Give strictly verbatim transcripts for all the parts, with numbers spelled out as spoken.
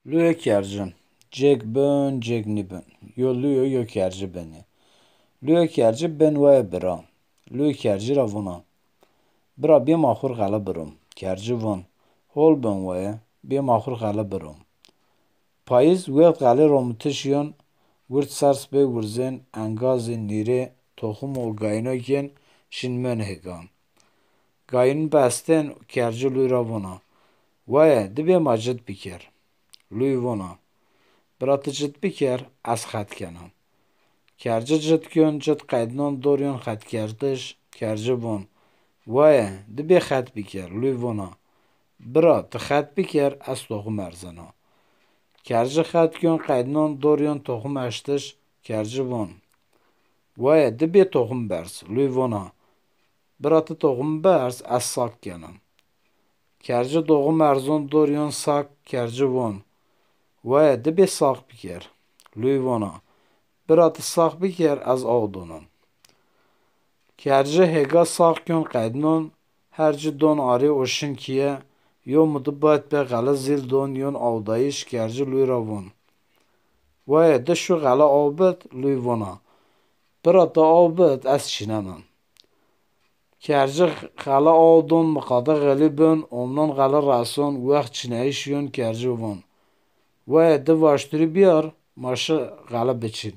Luyo kerci. Cêk bin, cêk nîbin. Yo luyo yo kerci benê. Luyo kerci ben waye bira. Luyo kerci ra vona: Bira, bê ma xwir xele birom. Kerci von: Hol bin waye, bê ma xwir xele birom. Payîz wext xelê romitiş yon, wird ser sipê wirzên, engazê, nîrê, toxim û gayînokên şin men hêgan. Gayîn bestên, kerci luy ra vona: Waye, di bê ma cit biker. Luy vona: Bira ti cit biker, ez xet kena. Kerci cit kên, cit qednon dor yon xetkerdiş, kerci von: Waye, di bê xet biker. Luy vona: Bira, ti xet biker, ez toxim erzena. Kerci xet kên, qednon dor yon toxim eştiş, kerci von: Waye, di bê toxim berz. Luy vona: Bira ti toxim berz, ez saq kena. Kerci toxim erzon dor yon saq, kerci von: Waye, di bê saq biker. Luy vona: Bira ti saq biker, ez aw donon. Kerci hêga saq kên qednon, her ci don arê û şin kîye, yo mudi bayt be xele zîl don yon awdayîş, kerci luy ra von: Waye, di şu xele aw bid. Luy vona: Bira ti aw bid, ez çînena. Kerci xele aw don, miqate xelî bin, omnon xele reson, wext çîneyîş yon, kerci von: Waye, di vaşturî biyar, ma şi xele biçîn.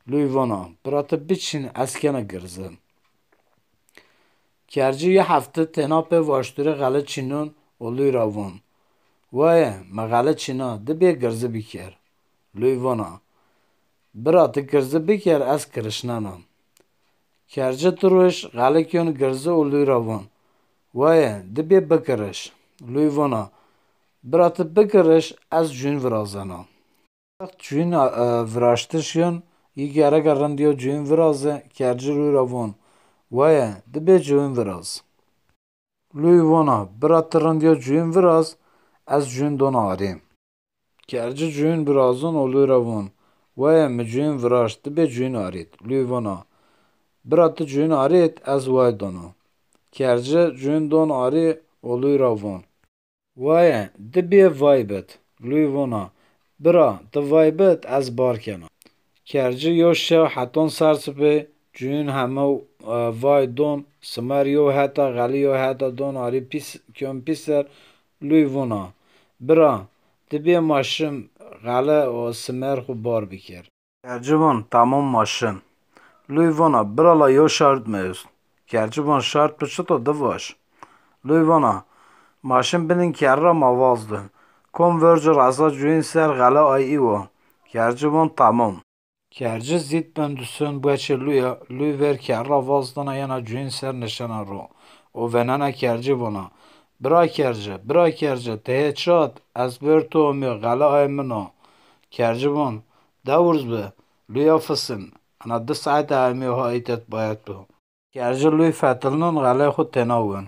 Luy vona: Bira ti biçîn, ez kena girzi. Kerci yi hefte tena pê vaşturî xele çînon û luy ra von: Waye, mi xele çîna, di bê girzi biker. Luy vona: Bira ti girzi biker, ez kirişnena. Kerci di roj xele kên girzi û luy ra von: Waye, di bê bikiriş. Luy vona: Bira ti bikiriş, ez cuyn virazena. Wext cuyn, e, viraştiş yon, yi gereke rind yo cuyn viraze, kerci luy ra von: Waye, di bê cuyn viraz. Luy vona: Bira ti rind yo cuyn viraz, ez cuyn don arê. Kerci cuyn virazon û luy ra von: Waye, mi cuyn viraşt, di bê cuyn arît. Luy vona: Bira ti cuyn arît, ez way dono. Kerci cuyn don arê û luy ra von: Waye, di bê vay bid. Luy vona: Bira, ti vay bid, ez bar kena. Kerci yo şew heton ser sipê, cuyn heme, e, vay don, simer yo heta xelî yo heta don arê pîs, kên pîser, luy vona: Bira, di bê ma şim xele û simer xwu bar biker. Kerci von: Tamam, ma şin. Luy vona: Bira la yo şart mi est. Kerci von: Şart bi çito, di vaj. Luy vona: Ma şin binîn kerra ma vaz din. Kom vercu resa cuyn ser xele ay î wo. Kerci von: Tamam. Kerci zît ben dusên bueçê luya, luy ver kerra vaz dana yena cuyn ser nişena ro û venena kerci vona: Bira kerci, bira kerci, ti hê çat, ez ver tu omî, xele ay min o. Kerci von: Dewrz bi, luya fisin, ena di saete emî ha îtet bayet bi. Kerci luy fetilnon xelê xwu têna wen.